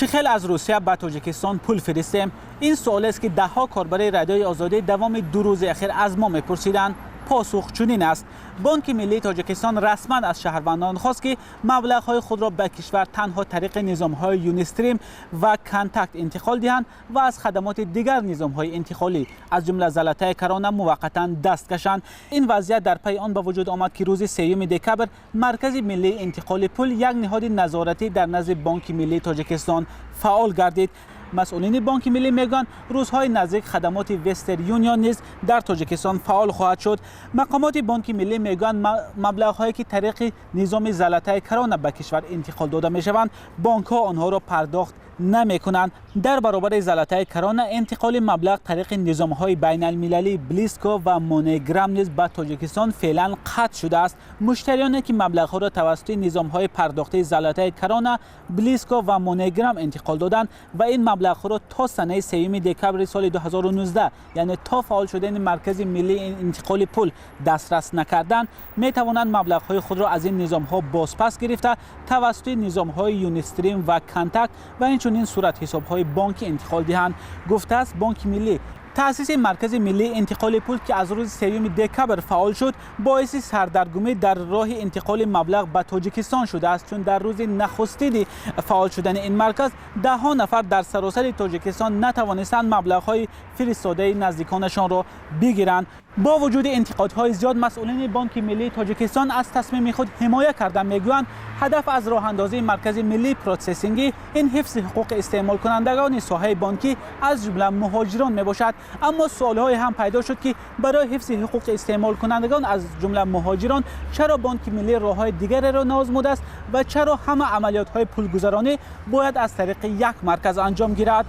Чӣ хел аз Русия ба Тоҷикистон пул фиристем? Ин суолест, ки даҳҳо корбари Радиои Озодӣ давоми 2 рӯзи ахир аз мо мепурсиданд. Посух чунин аст: Бонки Миллии Тоҷикистон расман аз шаҳрвандон хост, ки маблағҳои худро ба кишвар танҳо тариқи низомҳои Юнистрим ва Контакт интиқол диҳанд ва аз хадамоти дигар низомҳои интиқолӣ, аз ҷумла Золотая Корона, муваққатан даст кашанд. Ин вазъият дар пайи он ба вуҷуд омад, ки рӯзи 3 декабр Маркази миллии интиқоли пул, як ниҳоди назоратӣ дар назди Бонки Миллии Тоҷикистон, фаъол гардид. Масъулини Бонки Миллӣ мегӯянд, рӯзҳои наздик хадамоти Вестерн Юнион низ дар Тоҷикистон фаъол хоҳад шуд. Мақомоти Бонки Миллӣ мегӯянд, маблағҳое ки тариқи низоми Золотая Корона ба кишвар интиқол дода мешаванд, бонкҳо онҳоро пардохт намекунанд. Дар баробари Золотая Корона интиқоли маблағ тариқи низомҳои байналмилалии Блиско ва Монеграм низ ба Тоҷикистон феълан қатъ шудааст. Муштариёне ки маблағҳоро тавассути низомҳои пардохтии Золотая Корона, Блиско ва Монеграм интиқол доданд ва ин маблағҳоро то санаи 3 декабри соли 2019, яъне то фаъол шудани Маркази миллии интиқоли пул, дастрас накарданд, метавонанд маблағҳои худро аз ин низомҳо бозпас гирифта, тавассути низомҳои Юнистрим ва Контакт ва инчунин суратҳисобҳои бонкӣ интиқол диҳанд, гуфтааст Бонки Миллӣ. Таъсиси Маркази миллии интиқоли пул, ки аз рӯзи 3 декабр фаъол шуд, боиси сардаргумӣ дар роҳи интиқоли маблағ ба Тоҷикистон шудааст, чун дар рӯзи нахустини фаъол шудани ин марказ даҳҳо нафар дар саросари Тоҷикистон натавонистанд маблағҳои фиристодаи наздиконашонро бигиранд. Бо вуҷуди интиқодҳои зиёд, масъулини Бонки Миллии Тоҷикистон аз тасмими худ ҳимоя карда, мегӯянд, ҳадаф аз роҳандозии маркази миллии процессингӣ ин ҳифзи ҳуқуқи истеъмолкунандагони соҳаи бонкӣ, аз ҷумла муҳоҷирон мебошад. Аммо суолҳое ҳам пайдо шуд, ки барои ҳифзи ҳуқуқи истеъмолкунандагон, аз ҷумла муҳоҷирон, чаро Бонки Миллӣ роҳҳои дигареро наозмудааст ва чаро ҳама амалиётҳои пулгузаронӣ бояд аз тариқи як марказ анҷом гирад?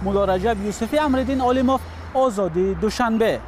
Мулло Раҷаб Юсуфӣ, Амриддин Олимов, Озодӣ, Душанбе.